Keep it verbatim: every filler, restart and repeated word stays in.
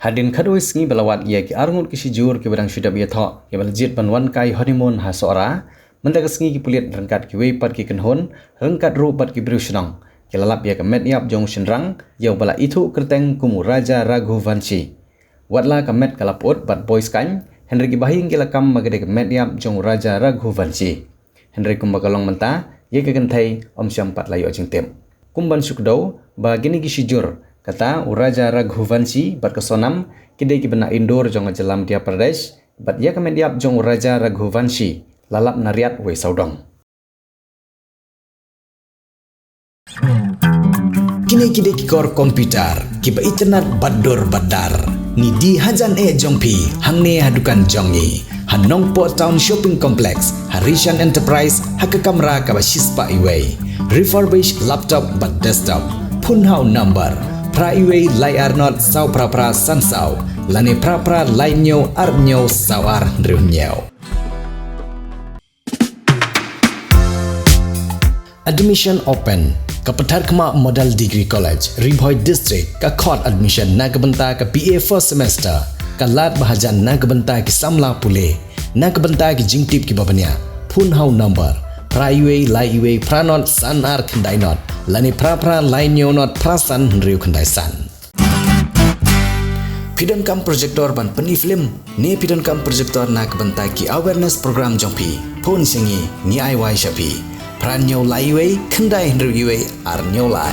Hadien khatwei sngi ba la wad ïa ki arngut ki shijur kiba dang shu dep ïathoh, kiba la jied ban wan kai honeymoon ha Sohra, mynta ka sngi ki pulit ryngkat kiwei pat ki kynhun, ryngkat ruh bad ki briew shnong, ki la lap ïa ka met ïap jong u shynrang, ïa uba la ithuh kyrteng kum u Raja Raghuvanshi. Watla ka met ka la pyut bad boi skaiñ, hynrei kiba ha ïing ki la kam ba ka dei ka met ïap jong u Raja Raghuvanshi. Hynrei kumba ka long mynta, ïa ka kynthei ym shym pat la ïoh jingtip. Kum ban shu kdew ba kine ki shijur, kata u Raja Raghuvanshi bad ka Sonam, ki dei kiba na Indore jong ka jylla Madhya Pradesh, bad ïa ka met ïap jong u Raja Raghuvanshi la lap na Riat wei sawdong. Kine ki dei ki kor computer kiba itynnad bad dur bad dar. Ngi die hajan eh jong phi hangne ha dukan jong ngi ha Nongpoh Town Shopping Complex, ha Rishan Enterprise, ha ka kamra kaba shispah iwei. Refurbish laptop bad desktop. Phone ha u number phra iwei lai ar not saw phra phra san saw, lane phra phra lai hynñiew ar hynñiew saw ar hynriew hynñiew. Admission open. Ka Patharkhmah Model Degree College, Ri Bhoi District, ka khot admission na ka bynta ka B A first semester. Ka lad ba hajan na ka bynta ki samla pule. Na ka bynta ki jingtip kiba bniah, phone ha u number phra iwei lai iwei phra not san ar khyndai not, lane phra phra lai hynñiew not phra san hynriew khyndai san. Phi donkam projector ban pyni film, ne phi donkam projector na ka bynta ki awareness program jong phi? Phone sha ngi, ngi ai wai sha phi. Phra hynñiew lai iwei khyndai hynriew iwei ar hynñiew lai.